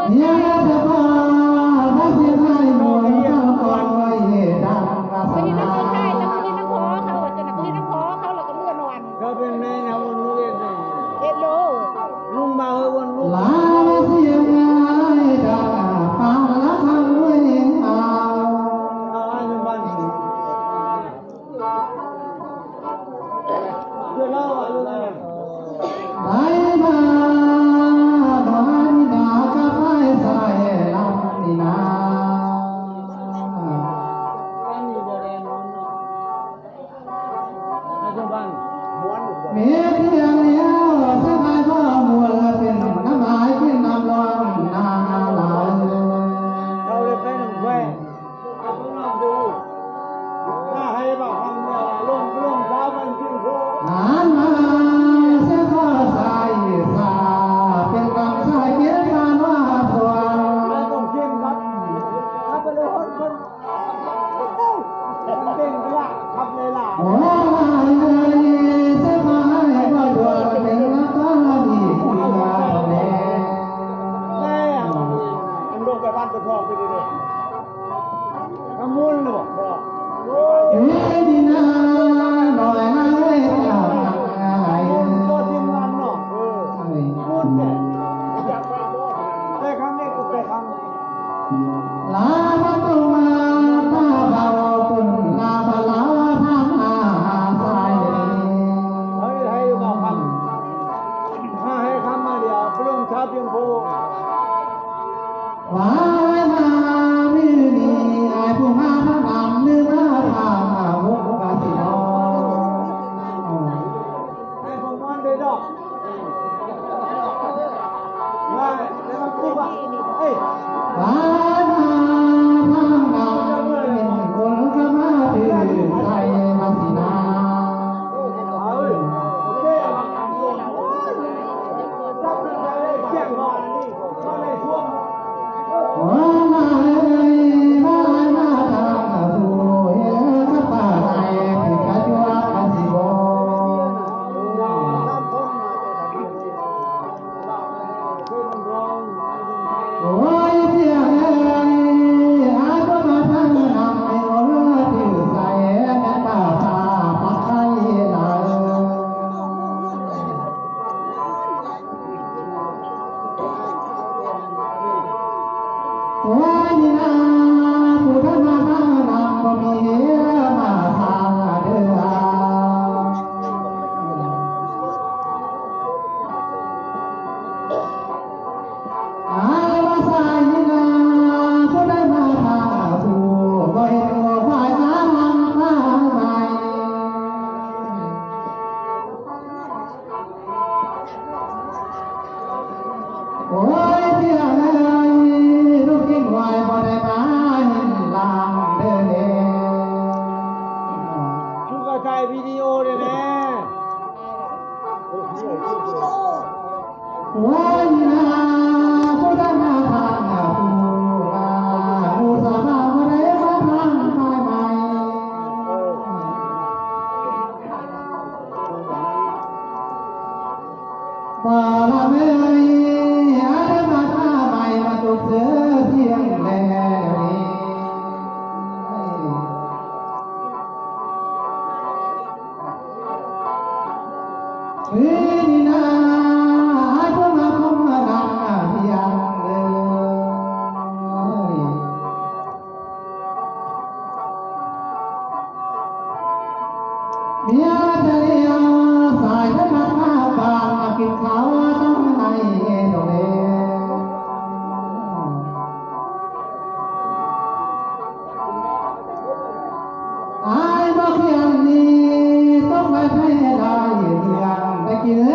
ເຮັດນຳພໍ່ເຂົາ ເຮັດນຳພໍ່ເຂົາ ແລ້ວກໍເລື່ອນອ່ອນ. ເຈົ້າເປັນແມ່ນຫຍັງບໍ່ຮູ້ເຮັດນີ້? ເຮັດໂລດ. ລຸງມາເຮີ້ຍ ບໍ່ລຸງ. ເມດທຽງແລ້ວ ສະບາຍຄວາມມ່ວນ ເປັນນ້ຳລາຍ ເປັນນ້ຳຮ້ອນ ນ້ຳລາຍ. ເຈົ້າໄດ້ໄປນຳແຂວງ ໜ້າໃຫ້ບາກຄຳເນຍ ລົງ ລົງສາວບັນກິນໂພ ຫັນມາເສຍຂໍສາຍສາ ເປັນກຳສາຍເກສານວາສວນ ໄປກົງເຄງຄັບ ຄັບໄປເລີຍ ຄົນ ຄົນ ເປັນກະລະ ຄັບເລີຍລະ ໂອ້ຍ ເສຍຂໍໃຫ້ບໍ່ດວນ ເປັນລະກະດີ ຄຸນລາແລ ແລ້ວ ອັນລົງໄປບ້ານຕົວທອງໄປດີເດ້. ກະມຸນບໍ່? ເອີຍ ດີນານ້ອຍນາເອີຍ ເຈົ້າ ໂຕທີມງານເນາະ ເອີ ມຸນແທ້ ຢາກໄປບໍ່? ໄປຄັ້ງນີ້ກໍໄປຄັ້ງ ລາມາຕຸມາຕາເບົາຕຸນລາບາລາທາມຫາສາຍ ເອີຍ ໄທຢູ່ເບົາຄຳ ຫາໃຫ້ຄຳມາດຽວ ປະລຸງຊາວພຽງໂພ. ວ່າມາມື້ນີ້ ອ້າຍຜູ້ມາພານຳ ຫຼືມາທາງອາວຸກກະສິນອນ ໃຫ້ຜົມມ່ວນເດີດອກ ວ່າແລ້ວມັນຄືວ່າ ເອີຍ ວ່າມາທາງນຳ ຄົນກະມາຖືໃສ່ມາສິນາ. ໂອ້ຍ ເພຍເອີຍ ອາດບໍ່ມາທາງນຳ ໃຫ້ໂອລາຕິວໃສ ແມ່ນຕາພາປັກໄຄຫຼາຍ. ໂອ້ຍ ນີ້ນາ ຜູ້ໃດມາທາງນຳ ບໍ່ມີເຫວມາທາງເດີ. ອາວາສາຍນາ ຜູ້ໃດມາທາງຜູ້ ບໍ່ເຫັນງົວຄວາຍງາມທາງໃໝ່. ໂອ້ຍ ເພຍເອີຍ ລູກກິນຫວາຍບໍ່ໄດ້ມາເຫັນລາງເດີເດ. ຄືກໍຖ່າຍວິດີໂອໄດ້ແດ່. ໂອ້ຍນາ ຜູ້ໃດມາທາງນາ ຜູ້ນາ ຜູ້ສາວບໍ່ໄດ້ມາທາງສາຍໃໝ່. ບໍ່ລະເອີຍ ອາດມາສາໃໝ່ ມາຕົກເສືອສຽງແລດຽວນີ້. ເອີຍ ນີ້ນາ ອາດມາຄົມມານັ່ງພຽງເດີ. ເມຍຈະລຽວສາຍທະນາບາງ ມາກິນເຂົ້າຕັ້ງໃນດອກເດ. ອາຍບໍ່ຄຽງນີ້ ຕົກມາໃຫ້ຫຼາຍເດືອນ ໄດ້ກິນ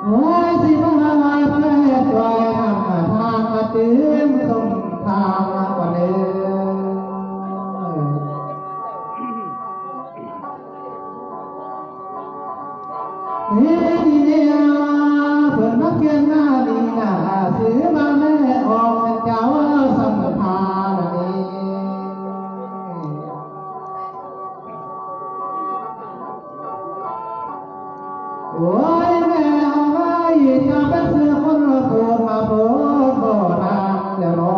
ໂອ້ຍ ຊິມາວ່າເພິ່ນຊ່ວຍນຳທາງມາຕື່ມສົມທາງກ່ອນເດີ. ເອີ ເພິ່ນມາປ່ຽນໜ້ານີ້ນະ ຊື່ມາແມ່ອອກເປັນເຈົ້າສຳພາລະນີ້. ໂອ້ຍ ແມ່ເອົາໄວ້ ຈະເປັນເສືອຄົນໂພດມາໂພດບໍ່ທັນແລ້ວເນາ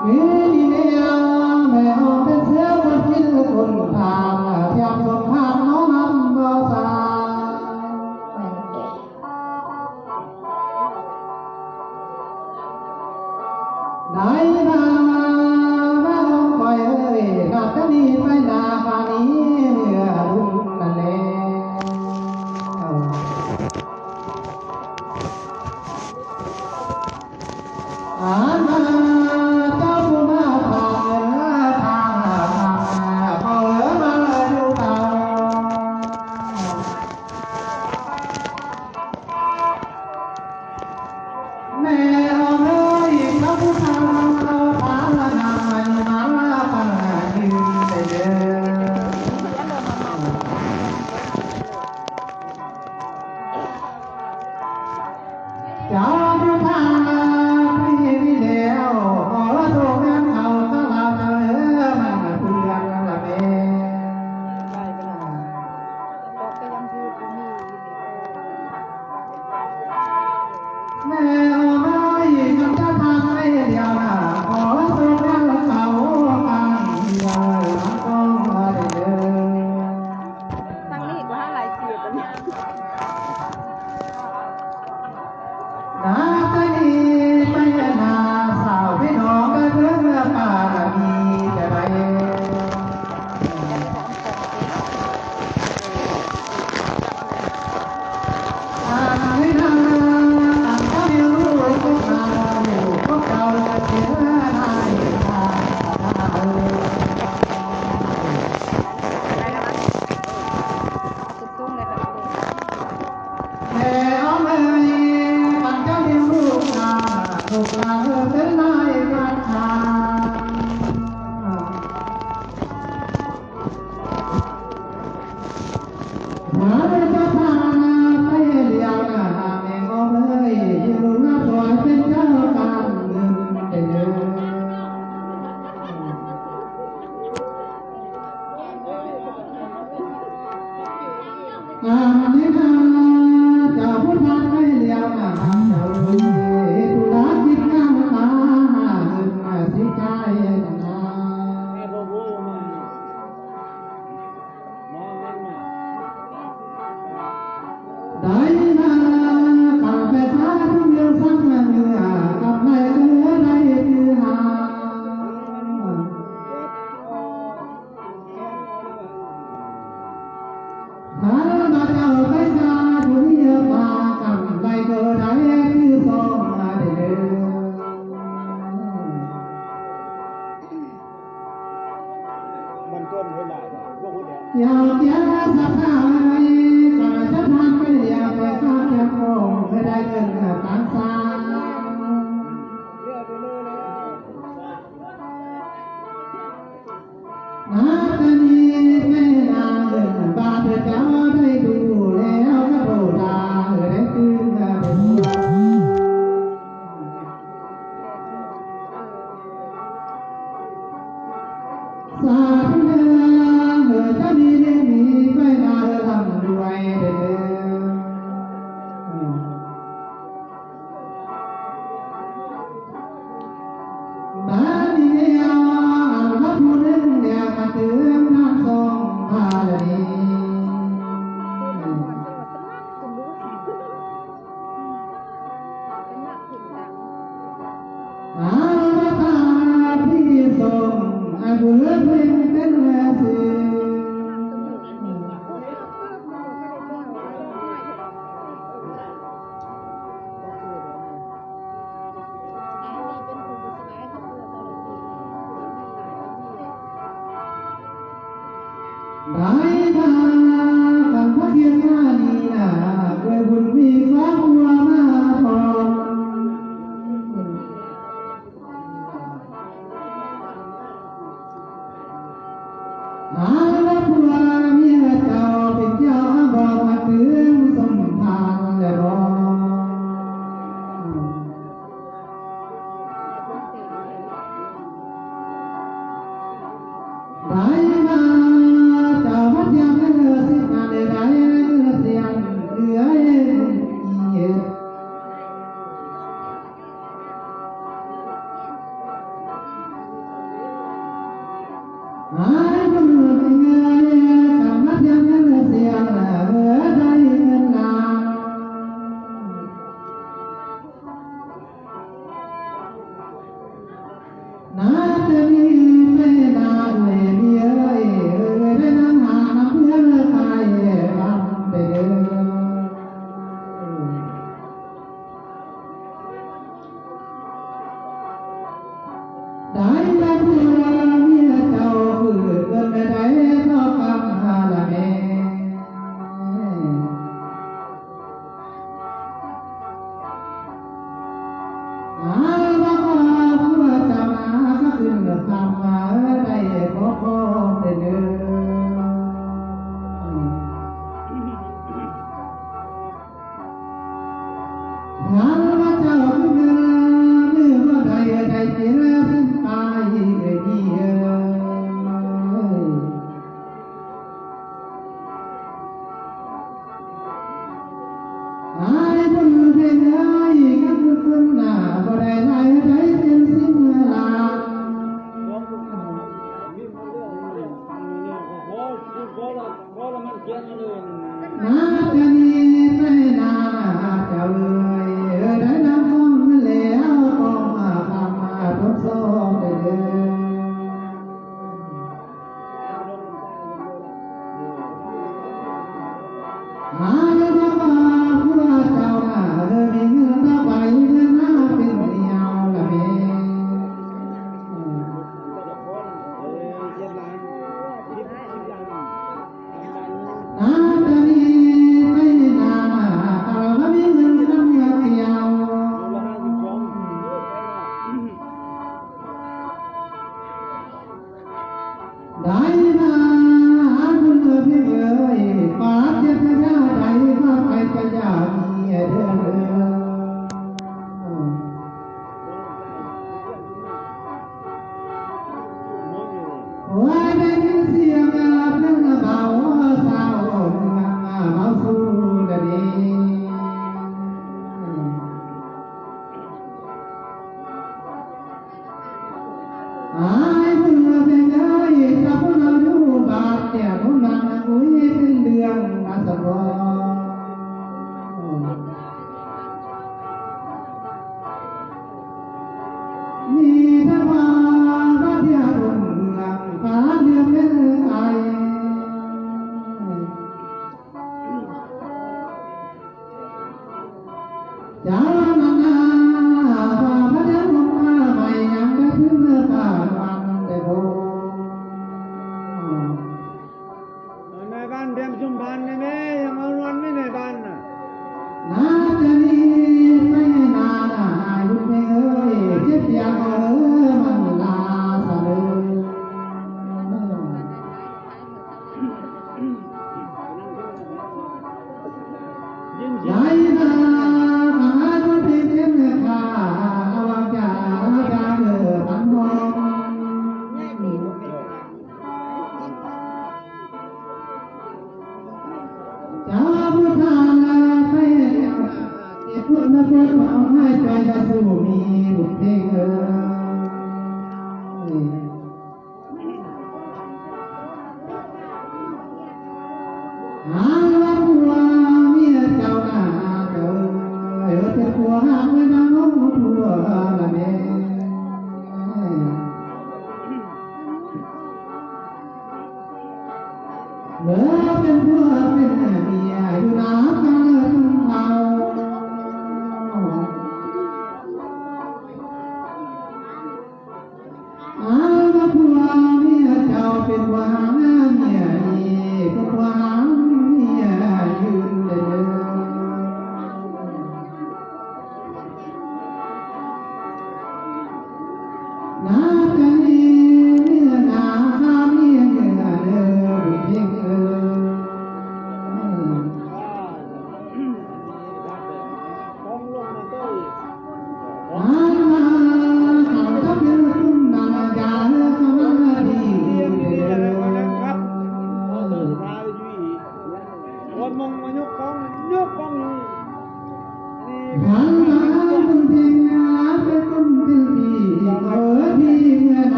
ະ. ມີດີແລ້ວ ແມ່ເອົາເປັນເສືອບໍ່ກິນຄົນທານ ແຖມສົງຄາມເຮົານຳບໍ່ສາ. ໄດ້ມາ ມາອອງຂ້ອຍເອີຍ ນັບແຕ່ນີ້ໄປໜ້າ ບາດນີ້ເມື່ອລຸ້ນນັ້ນແລ້ວ. ອາ ເຈົ້າຜູ້ມາທາງເອີຍ ທາງ ທາງ ພໍ່ເອີຍ ມາຢູ່ເຈົ້າ. ແມ່ເອີຍ ພະພຸດທະລາຊາ ພາລະນາໄມມາລາປະຢືນໄປເດີ. ເຈົ້າຜູ້ພາໄປນີ້ແລ້ວ ຂໍໂຊກແມ່ນເອົາສາລາເດີ ມັນເພື່ອນລະແມ່. ແມ່ເອີຍ ມັນຈະທາງໃດດຽວນະ ຂໍໂຊກແມ່ນເອົາການເດີຍວ ມັນຕ້ອງໄດ້ເດີ. ທາງນີ້ກວ່າຫຼາຍເຂດອັນນີ້. ນັບແຕ່ນີ້ໄປໜ້າ ສາວພີ່ນ້ອງໄດ້ເພີ່ມບາລະມີແຕ່ໃດ. ອັນນີ້ນາ ອັນເຈົ້າມີລູກກົບນາ ລູກກົບເຈົ້າຈະເສຍນາຍທາງ. ແມ່ເອີຍ ມັນຈະລ້ຽງລູກນາ ລູກນາເອີຍ ເປັນນາຍທາງ. ມາເດີເຈົ້າພານາໄປລ້ຽງນາ ແມ່ເອີຍ ຢູ່ນາສວນເປັນເຈົ້າການເງິນເປັນເດີ. ອັນນີ້ນາ ເຈົ້າຜູ້ພາໄປລ້ຽງນາ ເຈົ້າເອີຍ ທຸລະກິດການຄ້າຫາເງິນມາຊິຈ່າຍນາ. ໄດ້ນາ ກາໄຟຟ້າທຸກເລື່ອງສັກເໜືອ ກຳໄລເອີ ໄດ້ຄືຫາ. ຖ້າວ່າເຈົ້າໄປຊາ ຜູ້ເມຍມາ ກຳໄລກໍໄດ້ຄືສອງ ອ້າຍບຸນເພັງເອີຍ ກັນຄືນໜ້າ ບໍ່ໄດ້ຫຼາຍໃດເປັນສິບເມື່ອລາ ນາຈະໜີໄປນາເຈົ້າເອີຍ ໄດ້ນຳຂອງແລ້ວ ຂອງມາຄຳມາທົດສອບໄດ້ເດີ. ຫາເລື່ອງວ່າພວກເຈົ້ານະ ເລີຍມີເງິນດອກໄມ້ເງິນນາເປັນດຽວລະແມ່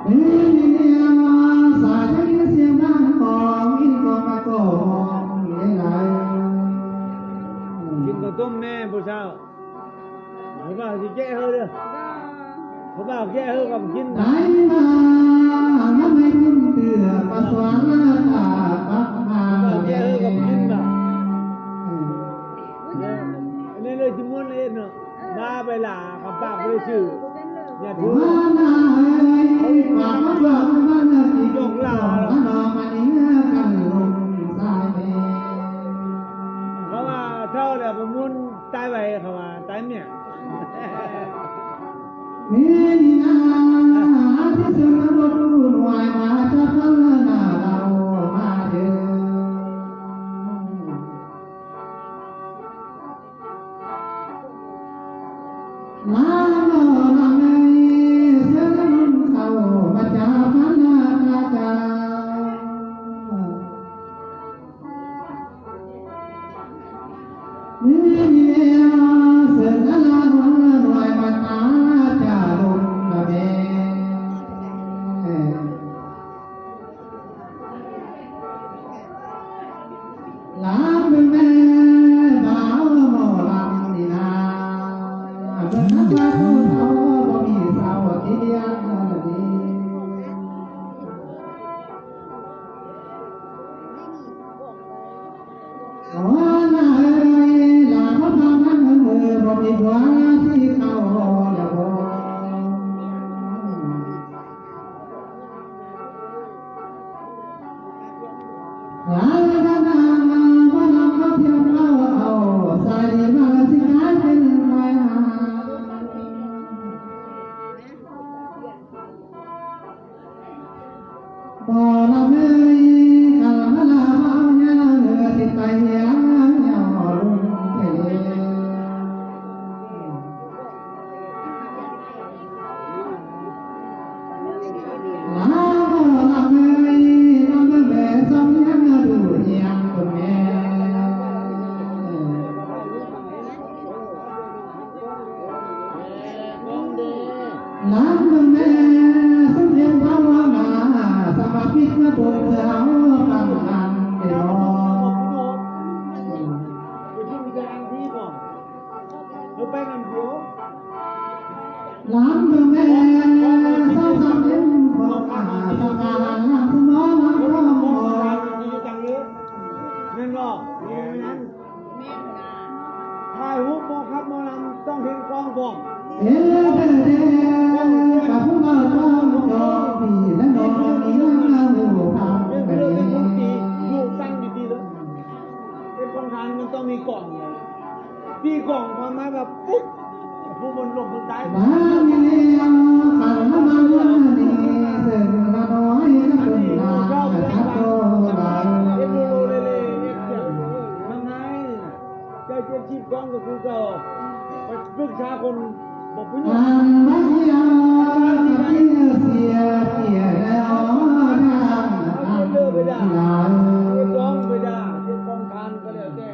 ເອີ ນີ້ແຫຼະ ສາຍໄຟເສຍງດັງ ຂອງອິນກໍມາກໍຮ້ອງຫຼາຍໆ ກິນເຂົ້າຕົ້ມແດ່ຜູ້ເຖົ້າ. ຜູ້ບ່າວຊິແຈະເຮີເດີ ຜູ້ບ່າວແຈະເຮີກັບກິນ ໄດ້ມານຳໃຫ້ບຸນເທື່ອ ປະສວນລາຕາປັກມາ ຜູ້ບ່າວແຈະເຮີກັບກິນນະ ເອີ ອັນນີ້ເລີຍຊິມ່ວນເອງເນາະ ມາໄປຫຼາ ຄຳປາກບໍ່ໄດ້ຊື່ ຢ່າຖື ມານາເອີຍ ເຂົາວ່າເຖົ້າແລ້ວບໍ່ມ່ວນຕາຍໄວ ເຂົາວ່າຕາຍເມຍ ລຳເບິ່ງແມ່ບ່າວໝໍລຳນີ້ນາ ເບິ່ງນຳວ່າຜູ້ເຖົ້າບໍ່ມີເຊົາທີ່ລ້ຽງດີ. ໂອ້ ນາເອີຍ ຫຼານພໍ່ພາມັນເອີຍ ບໍ່ມີຜົວຊິເຂົ້າແລ້ວບໍ່? ລາລາລາ ໝໍລຳກໍພຽງເວົ້າເອົາ ສາຍດີມາຊິກາຍເປັນມາຍາ. ໝໍລຳເອີຍ ຄັນລາລາເວົ້າຍາວ ເຫຼືອຊິໄປຫຽງຍາວລຸນເທ. ລາວບໍ່ລຳເອີຍ ລຳເບິ່ງແບຊອມຍັງດູຮຽງຄົນແມ່. ລຳເບິ່ງແບສົມເດັດພະມາ ສະມາຊິກມາບົນເທື່ອເຮົາຟັງນຳເດ. ລຳເບິ່ງແດ່ ສາວສາມເອັມ ຂອງອາສະການນຳຄຸນໝໍລຳຮ້ອງບໍ່ ແມ່ນບໍ່? ແມ່ນ ຖ່າຍຮູບບໍ່ຄັບໝໍລຳ ຕ້ອງເຫັນກ້ອງພ້ອມ ເອີ ເດີ ເດີ ກັບຜູ້ບ່າວຕ້ອງຈອງ ພີ່ ແລະ ນ້ອງ ນີ້ນຳຮູ້ພາກັນ ເປັນຄົນດີ ຢູ່ຕັ້ງດີໆເດີ ເປັນກອງທານມັນຕ້ອງມີກ້ອງ. ຕີກອງຄວາມໝາຍວ່າປຸບ ຜູ້ບົນລົງຄົນຕາຍ ມາແລ້ວ ຄັນມາເລື່ອນນີ້ ເຊິ່ງລະນ້ອຍກັບເພິ່ນລາ ຈັກບໍ່ຫຼາຍ ເຮັດໂລໂລເລເລ ເຮັດຫຍັງ ທຳນາຍນີ້ນະ ໃຈເຈັບຊີບກອງກໍຄືເກົ່າ ໄປປຶກສາຄົນບໍ່ປະໂຫຍດ ອັນວ່າເສຍ ເສຍ ເສຍແລ້ວ ເລີກໄປດ່າ ເຮັດດອງໄປດ່າ ເຮັດກອງທານກໍແລ້ວແຕ່.